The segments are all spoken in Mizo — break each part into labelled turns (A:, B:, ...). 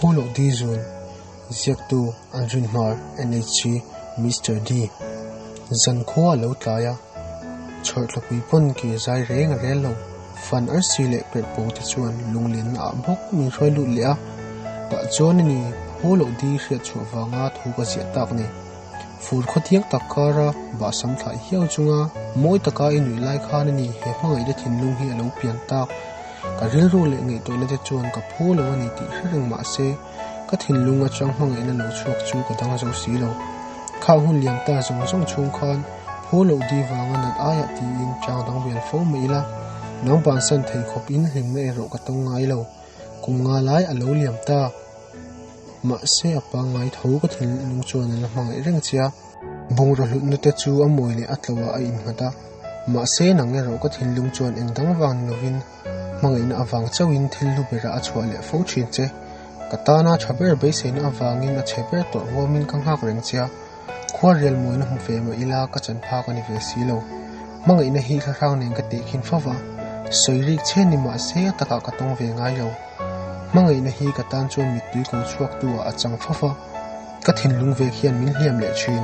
A: Phuloh Di Zun, Ziaktu an rin hmar NHC Mister D. Zan khua a lo tlai a, chhawrhthlapui pawn ke zai reng a rel lo. Fan arsi leh perhpo te chuan lunglenna ah bawk min hruai lut leh a, tah chuan a ni Phuloh Di hriat chhuah vanga thu ka ziah tak ni. Fur khawthiang tak kara bahsam thlai hiau chunga mawi taka i nuih lai khan a ni he hmangaihna thinlung hi a lo pian tak. Ka rilru leh ngaihtuahna te chuan ka phu lo a ni tih hre reng mah se ka thinlung atang hmangaihna lo chhuak chu ka dang zo si lo. Khang hun liam ta zawng zawng chhung khan phu loh di vanga nat aiah tiin chang dang vel fo mah ila nang bansan thei khawp in hlimna erawh ka tawng ngai lo. Kum nga lai a lo liam ta. Mahse a pangngai tho ka thinlung chuan a la hmangaih reng che a. Bungraw hlutna te chu a mawi leh a tlo ah a innghat a. Mahse nang erawh ka thinlung chuan eng dang vang ni lovin hmangaihna avang chauhin thil hlu berah a chhuah leh fo thin che. Ka tana tha ber beiseina avangin a chhe ber tawh ruamin ka nghak reng che a. Khuarel mawina hmu ve mah ila ka chan phak a ni ve si lo. Hmangaihna hi thlahrang nen ka teh khin fo va, sawi rik che ni mah se a takah ka tawng ve ngai lo. Hmangaihna hi ka tan chuan mittui ko chhuak tu ah a chang fo va, ka thinlung vek hian min hliam leh thin.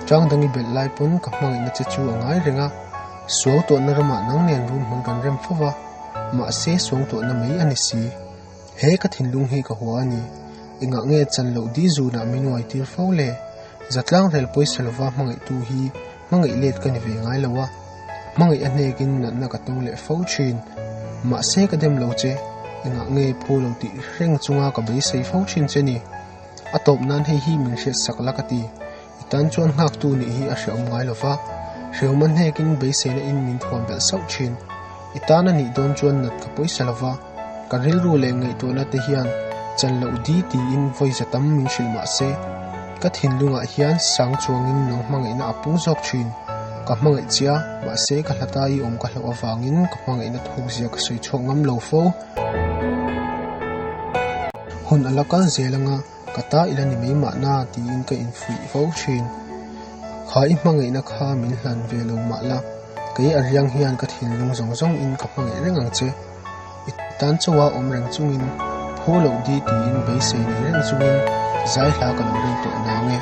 A: Tang dang i belh lai pawn ka hmangaihna che chu a ngai reng a, suang tuahna ramah nang nen rum hmun kan rem fo va, mahse suang tuahna mai a ni si. He ka thinlung hi ka hua a ni. Engah nge chan loh di zunah min uai tir fo le? Zatlang rel pawisa lova hmangaihtu hi hmangaih let ka ni ve ngai lo a. Hmangaih a hnekin natna ka tawng leh fo thin. Mahse ka dem lo che, engah nge phu lo tih reng chunga ka beisei fo thin che ni? A tawp nan hei hi min hriat sak la ka ti. I tan chuan nghaktu nih hi a hreawm ngai lo va, hreawm a hnekin beiseina in min thuam belh sauh thin. I tan a nih dawn chuan nat ka pawisa lo va, ka rilru leh ngaihtuahna te hian chan loh di tiin vawi za tam min hrilh mah se, ka thinlungah hian sang chuangin nang hmangaihna a pung zawk thin. Ka hmangaih chia, mahse ka hlata i awm ka hlauh avangin ka hmangaihna thukzia ka sawi chhuak ngam lo fo. Hun a la kal zel anga. Ka ta ila ni mai mahna tiin ka infuih fo thin. Kha i hmangaihna kha min hlan ve lo mah la, kei a riang hian ka thinlung zawng zawng in ka hmangaih reng ang che. I tan chauha awm reng chungin, phu loh di tiin beisei nei reng chungin zai hla ka lo rem tawh nang e.